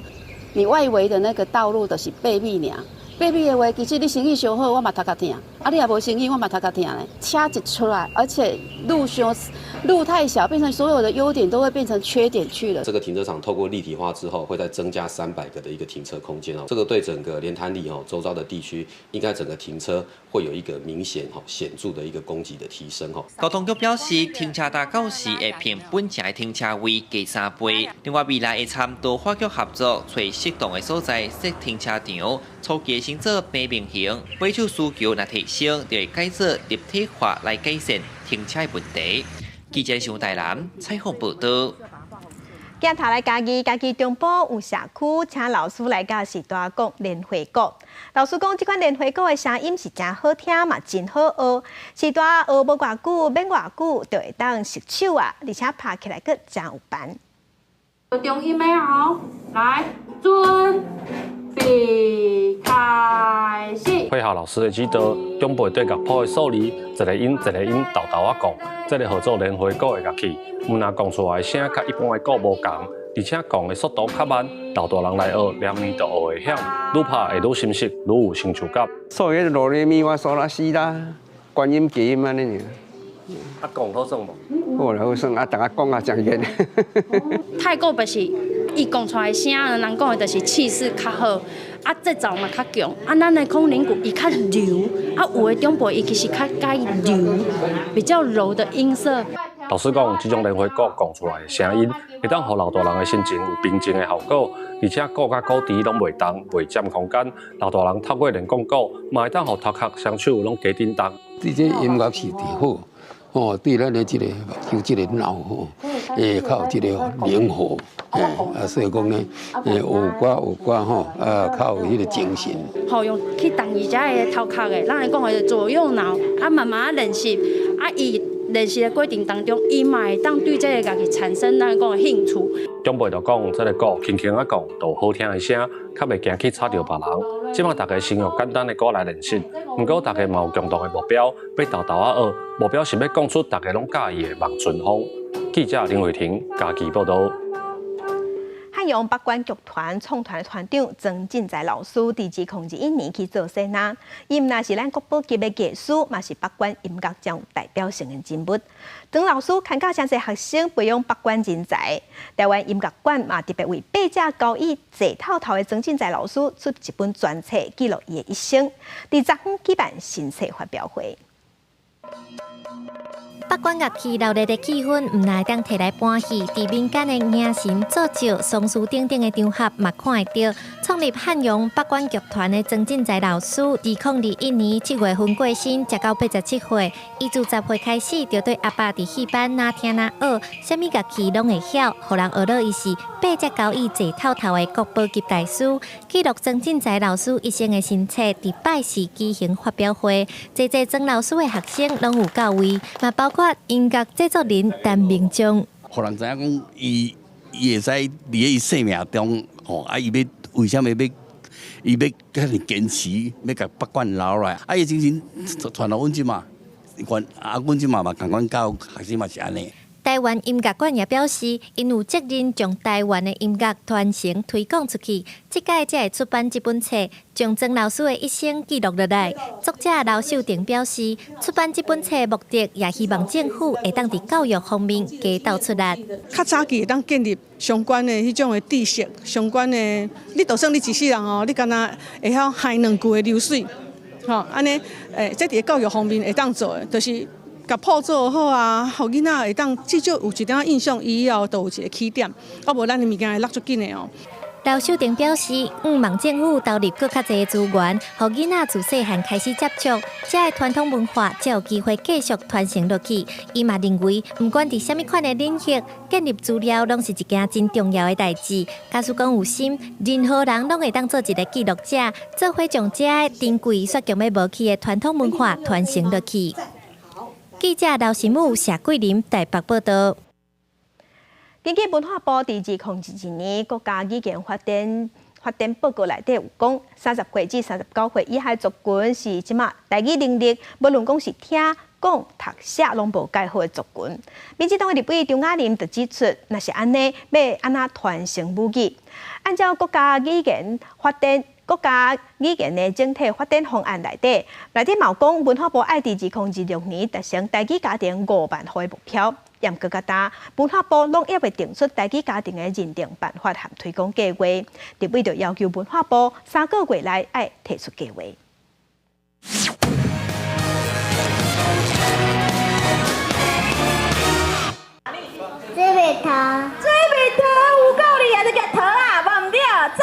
Speaker 21: 你外圍的那個道路就是8米爾，8米的話，其實你生意上好，我嘛頭殼疼；啊，你若無生意，我嘛頭殼疼咧。車一出來，而且路小，路太小，變成所有的優點都會變成缺點去了。
Speaker 22: 這個停車場透過立體化之後，會再增加300個的一個停車空間哦。這個對整個蓮潭里哦周遭的地區，應該整個停車會有一個明顯顯著的一個供給的提升哦。
Speaker 18: 交通局表示，停車塔到時會憑本前的停車位加3倍。另外，未來會參都發局合作，揣適當的所在設停車場，初期先做平面型，買手需求若提升，就會改做立體化來改善停車的問題。記者上台南採訪報道。
Speaker 1: 鏡頭來嘉義，嘉義中部有社區，請老師來教序大講連花鼓。老師講，這款連花鼓的聲音是誠好聽嘛，真好學。序大學無偌久，免偌久就會當熟手啊，而且拍起來閣誠有範。
Speaker 3: 中音的哦，來，準備開始。
Speaker 24: 配合老師的指導，長輩對樂譜的數字，一个音一个音沓沓仔講，這个號做連花鼓的樂器，毋但講出來聲佮一般的鼓無仝，而且講的速度較慢，老大人來學，2年就學會曉，愈拍會愈心熟，愈有成就感。
Speaker 29: 所以囉來咪發嗦啦西啦，觀音結音按呢爾。
Speaker 24: 啊，講好耍無？
Speaker 29: 好啦，好耍啊，逐家講啊誠熱。
Speaker 30: 太鼓就是
Speaker 4: 伊講出來聲，人講的就是氣勢較好，啊節奏嘛較強，啊咱的空靈鼓伊較柔，啊有的長輩伊其實較佮意柔，比較柔的音色。
Speaker 24: 老師講，這種蓮花鼓講出來的聲音，會當予老大人的心情有平靜的效果，而且鼓佮鼓池攏袂動，袂佔空間。老大人透過練講鼓，嘛會當予頭殼、雙手攏加振動。
Speaker 5: 這這音樂是佇好，哦，對咱的這個有這個腦吼，會較有這個靈活，啊，所以講呢，學歌學歌吼，啊，較有彼個精神。
Speaker 4: 好用去動伊遮的頭殼的，咱來講的左右腦，啊，慢慢練習，啊，伊練習的過程當中，伊嘛會當對這个樂器產生咱講的興趣。
Speaker 24: 長輩就講，這个鼓輕輕仔講，就好聽的聲，較袂驚去吵著別人。這馬大家先用簡單的鼓來練習，毋過大家嘛有共同的目標，欲沓沓仔學，目標是欲講出大家攏佮意的《望春風》。記者林慧婷嘉義報導。
Speaker 1: 漢陽北管劇團創團的團長曾進財老師，佇2021年去做世啦。伊毋但是咱國寶級的藝師，嘛是北管音樂上代表性的人物。曾老師牽教誠濟學生培養北管人才。臺灣音樂館嘛特別為八隻交椅坐透透的曾進財老師出一本專冊，記錄伊的一生。佇昨昏舉辦新冊發表會。
Speaker 7: 北管樂器熱鬧的氣氛，毋但會當提來搬戲，佇民間的迎神、做醮、喪事等等的場合，嘛看會著。創立漢陽北管劇團的曾進財老師，2021年7月份過身，食到87歲。伊自10歲開始，就綴阿爸佇戲班若聽若學，啥物樂器攏會曉，予人學落伊是八隻交椅坐透透的國寶級大師。記錄曾進財老師一生的新冊，佇拜四舉行發表會，濟濟曾老師的學生攏有到位，嘛包括音樂製作人陳明忠。
Speaker 9: 予人知影講，伊伊會使佇咧伊生命中，吼啊，伊欲為啥物欲伊欲遐爾堅持，欲共北管留落來？啊，伊精神傳予阮這馬，啊，阮這馬嘛仝款教學生嘛是按呢。
Speaker 7: 臺灣音樂館也表示，𪜶有責任將臺灣的音樂傳承推廣出去。這擺才會出版這本冊，將曾老師的一生記錄落來。作者劉秀婷表示，出版這本冊目的也希望政府會當佇教育方面加鬥出力。
Speaker 10: 較早期會當建立相關的彼種的知識，相關的，你就算你一世人哦，你干焦會曉哼兩句的流水，吼，按呢，這佇教育方面會當做的，就是。共譜做好啊，予囡仔會當至少有一點仔印象，伊以後就有一個起點，啊無咱的物件會落足緊的哦。
Speaker 7: 劉秀婷表示，向望政府投入閣較濟資源，予囡仔自細漢開始接觸，這个傳統文化才有機會繼續傳承落去。伊嘛認為，毋管佇啥物款的領域，建立資料攏是一件真重要的代誌。假使講有心，任何人攏會當做一个記錄者，做伙將這个珍貴煞強欲無去的傳統文化傳承落去。記者劉新武、謝桂林台北報導。
Speaker 1: 根據文化部佇2021年國家語言發展報告內底有講，30歲至39歲以下族群是這馬台語能力，無論講是聽、講、讀、寫攏無蓋好的族群。民進黨的立委張亞琳就指出，若是按呢，欲按怎傳承母語？按照國家語言的整體發展方案內底，內底嘛有講，文化部愛佇2026年達成台語家庭5萬戶的目標。毋過到今，文化部攏猶未定出台語家庭的認定辦法和推廣計劃。立委就要求文化部3個月內愛提出計劃。
Speaker 23: 水蜜桃，水蜜桃有夠厲害，你夾桃啊，無毋對，讚。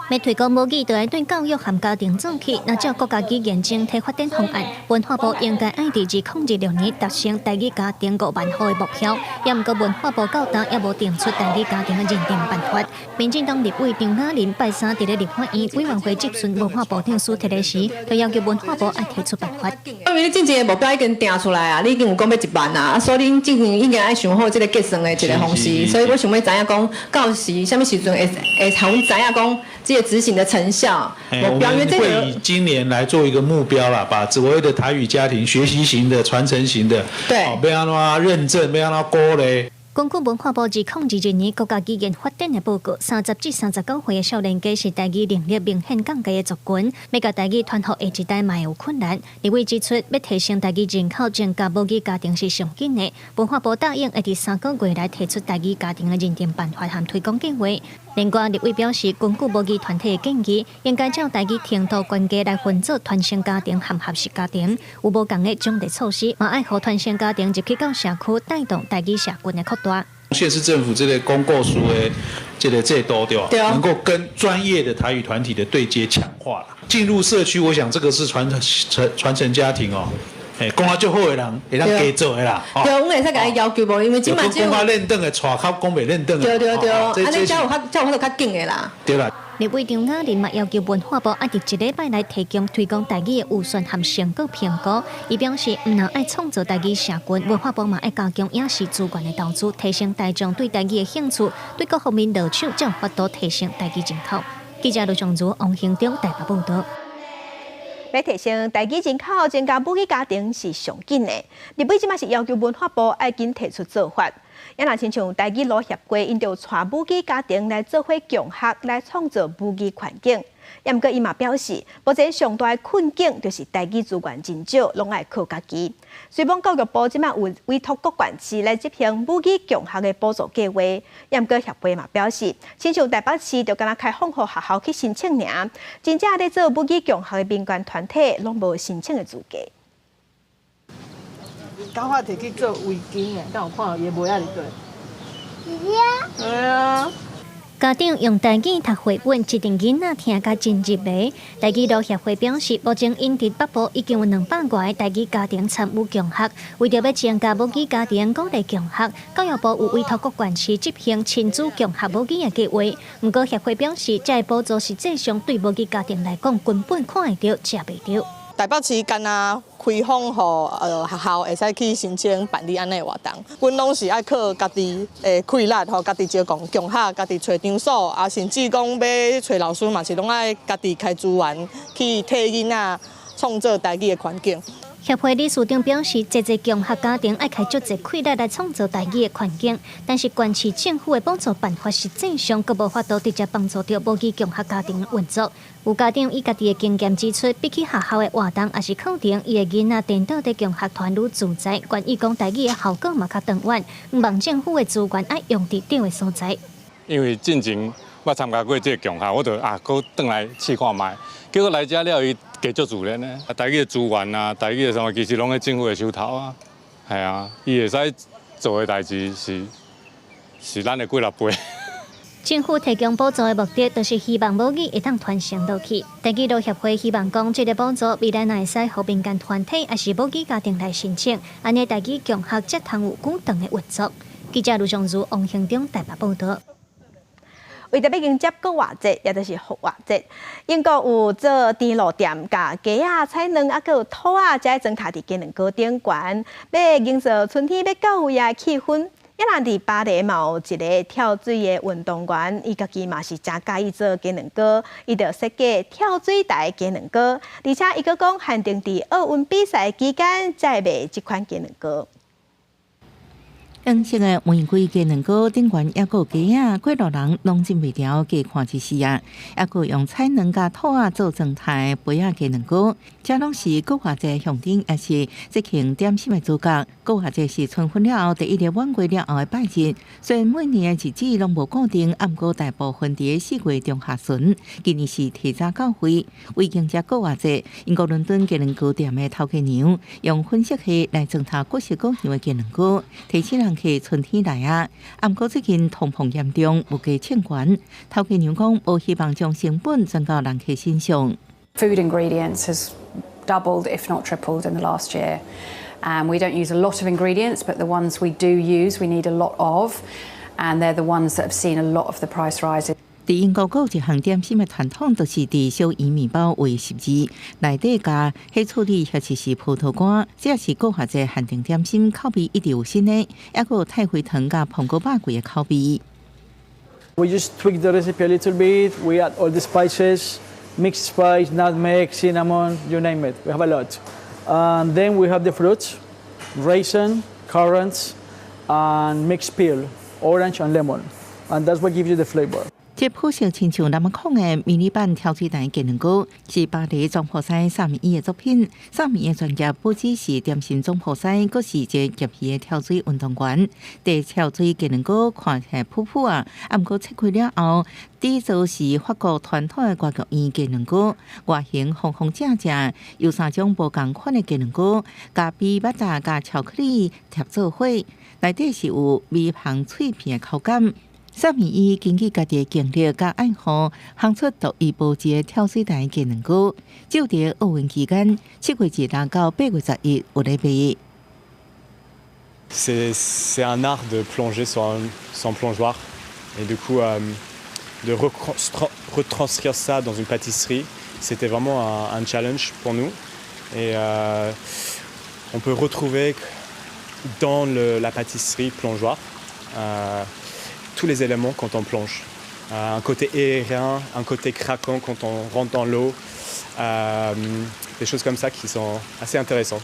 Speaker 7: 欲推廣母語，就愛對教育和家庭做起。若照國家語言整體發展方案，文化部應該愛佇2026年達成台語家庭5萬戶的目標。也毋過文化部到今猶無定出台語家庭的認定辦法。民進黨立委張亞琳拜三佇咧立法院委員會質詢文化部長蘇鐵時，就要求文化部愛提出辦法。
Speaker 25: 因為你進前的目標已經定出來啊，你已經有講欲1萬啊，所以恁進前應該愛想好這个計算的一个方式。所以我想欲知影講，到時啥物時陣會會予阮知影講。這個執行的成效，
Speaker 27: 我們會以今年來做一個目標啦，把所謂的台語家庭學習型的、傳承型的，對，欲按怎認證，欲按怎鼓勵。
Speaker 7: 根據文化部2022年國家語言發展的報告，30至39歲的少年家是台語能力明顯降低的族群，欲共台語傳予下一代嘛會有困難。立委指出，欲提升台語人口，增加母語家庭是上緊的。文化部答應會佇3個月內提出台語家庭的認定辦法和推廣計劃。另外，立委表示，根據母語團體的建議，應該照台語程度懸低來分做傳承家庭和合適家庭，有無仝的獎勵措施，嘛愛予傳承家庭入去到社區，帶動台語社群的擴大。
Speaker 27: 縣市政府這個公告書的這個制度對吧？
Speaker 10: 對啊。
Speaker 27: 能夠跟專業的台語團體的對接強化，進入社區，我想這個是傳承傳承家庭哦。欸，講得足好的人會當加做的啦。
Speaker 25: 對，阮會使共伊要求無？因為這馬只有
Speaker 27: 講較輪轉的，帶較講袂輪轉的。
Speaker 25: 對對對，按呢才有較才有法度較緊的啦。
Speaker 27: 對啦。
Speaker 7: 立委張雅琳嘛要求文化部愛佇一禮拜內提供推廣台語的預算和成果評估。伊表示，毋但愛創造台語社群，文化部嘛愛加強影視資源的投資，提升大眾對台語的興趣，對各方面落手，才有法度提升台語人口。記者盧尚如、王興中台北報道。
Speaker 1: 欲提升台語人口，增加母語家庭是上緊的。立委這馬是要求文化部愛緊提出做法。也若親像台語路協會，𪜶就帶母語家庭來做伙共學，來創造母語環境。也毋過伊嘛表示，目前上大的困境就是台語資源真少，攏愛靠家己。雖罔教育部這馬有委託各縣市來執行母語共學的補助計劃，也毋過協會嘛表示，親像台北市就干焦開放予學校去申請爾，真正咧做母語共學的民間團體攏無申請的資格。
Speaker 10: 頭髮提去做圍巾的，敢有看到伊的帽仔佇佗？
Speaker 23: 是啊。
Speaker 10: 對啊。
Speaker 7: 家長用台語讀繪本，一陣囡仔聽甲真入迷。台語路協會表示，目前𪜶佇北部已經有200外個台語家庭參與共學。為著欲增加母語家庭鼓勵共學，教育部有委託各縣市執行親子共學母語的計劃。毋過協會表示，這个補助實際上對母語家庭來講，根本看會著，食袂著。
Speaker 10: 台北市干焦開放予學校會使去申請辦理按呢的活動，阮攏是愛靠家己的氣力吼，家己招共共學，家己揣場所，啊，甚至講欲揣老師嘛是攏愛家己開資源去替囡仔創造台語的環境。
Speaker 7: 協會理事長表示，濟濟共學家庭愛開足濟氣力來創造台語的環境，但是縣市政府的補助辦法實際上閣無法度直接幫助著母語共學家庭的運作。有家長以家己的經驗指出，比起學校的活動抑是課程，伊的囡仔顛倒佇共學團愈自在，願意講台語的效果嘛較長遠。毋望政府的資源愛用佇對的所在。
Speaker 2: 因為進前我參加過這個共學，我就啊，閣轉來試看覓。結果來遮了，伊加足自然的。啊，台語的資源啊，台語的啥物，其實攏佇政府的手頭啊。係啊，伊會使做的代誌是是咱的幾若倍。
Speaker 7: 政府提供補助的目的，就是希望母語會當傳承落去。台語路協會希望講，這个補助未來若會使予民間團體，抑是母語家庭來申請，按呢台語共學才通有久長的運作。記者盧尚如、王興中台北報道。
Speaker 1: 為著欲迎接復活節，也就是復活節，英國有做甜露店，共雞仔、菜卵啊，閣有兔仔，遮裝刣佇雞卵糕頂懸，欲營造春天欲到位的氣氛。也若佇巴黎嘛有一个跳水的運動員，伊家己嘛是誠佮意做雞卵糕，伊就設計跳水台雞卵糕，而且伊閣講限定佇奧運比賽期間才會賣這款雞卵糕。
Speaker 13: 黃色的玫瑰雞卵糕頂懸抑閣有雞仔，過路人攏忍袂牢加看一絲仔，抑閣用菜卵佮兔仔做裝刣杯仔雞卵糕，這攏是復活節象徵，也是節慶點心的主角。復活節是春分了後第一個滿月了後的拜日，雖然每年的日子攏無固定，毋過大部分佇4月中下旬。今年是提早到會，為迎接復活節，英國倫敦雞卵糕店的頭家娘用粉色系來裝刣各式各樣的雞卵糕，提醒人客春天來啊！毋過最近通膨嚴重，物價衝懸，頭家娘講無希望將成本轉到人客身上。
Speaker 6: Food ingredients has doubled, if not tripled, in the last year. And we don't use a lot of ingredients, but the ones we do use, we need a lot of, and they're the ones that have seen a lot of the price rises.
Speaker 13: 佇英國，閣有一項點心的傳統，就是佇小圓麵包畫十字，內底加火處理或者是葡萄乾，這是復活節限定點心，口味一直有新的，抑閣有太妃糖佮蘋果肉桂的口味。
Speaker 8: We just tweak the recipe a little bit. We add all the spices, mixed spice, nutmeg, cinnamon, you name it. We have a lot. And then we have the fruits, raisin, currants, and mixed peel, orange and lemon, and that's what gives you the flavor.
Speaker 13: 這樸實親像南控的迷你版跳水台雞卵糕，是巴黎總鋪師薩米伊的作品。薩米伊的專業不只是點心總鋪師，閣是一个業餘的跳水運動員。佇跳水雞卵糕看起來噗噗啊，啊，毋過切開了後，底座是法國傳統的歌劇院雞卵糕，外形方方正正，有三種無仝款的雞卵糕，咖啡抹茶佮巧克力疊做伙，內底是有微香脆片的口感。薩米伊根據家己的經歷佮愛好，烘出獨一無二的跳水台雞卵糕。就佇奧運期間，7月1日到8月11有咧賣。
Speaker 11: C'est un art de plonger sans plongeoir et du coup de retranscrire ça dans une pâtisserie, c'était vraiment un challenge pour nous et on peut retrouver dans la pâtisserie plongeoir tous les éléments quand on plonge. Un côté aérien, un côté craquant quand on rentre dans l'eau, des choses comme ça qui sont assez intéressantes.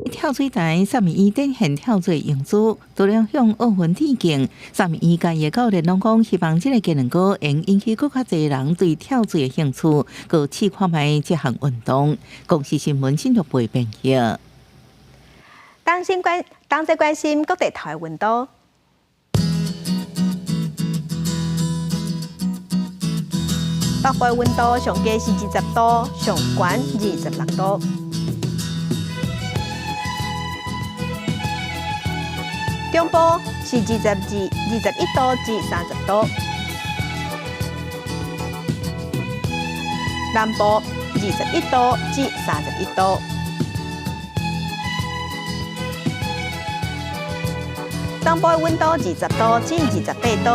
Speaker 13: 跳水台薩米伊展現跳水英姿，除了向奧運致敬，薩米伊佮伊的教練攏講，希望這个雞卵糕會引起閣較濟人對跳水的興趣，閣試看覓這項運動。公視新聞新竹編譯。
Speaker 1: 當先關，當在關心各地頭的溫度。北部溫度上低是20度，上懸26度。中部是22、21度至30度。南部21度至31度。東部溫度20度至28度，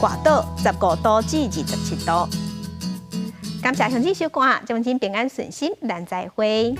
Speaker 1: 外島15度至27度。感謝鄉親收看，祝恁平安順心，咱再會。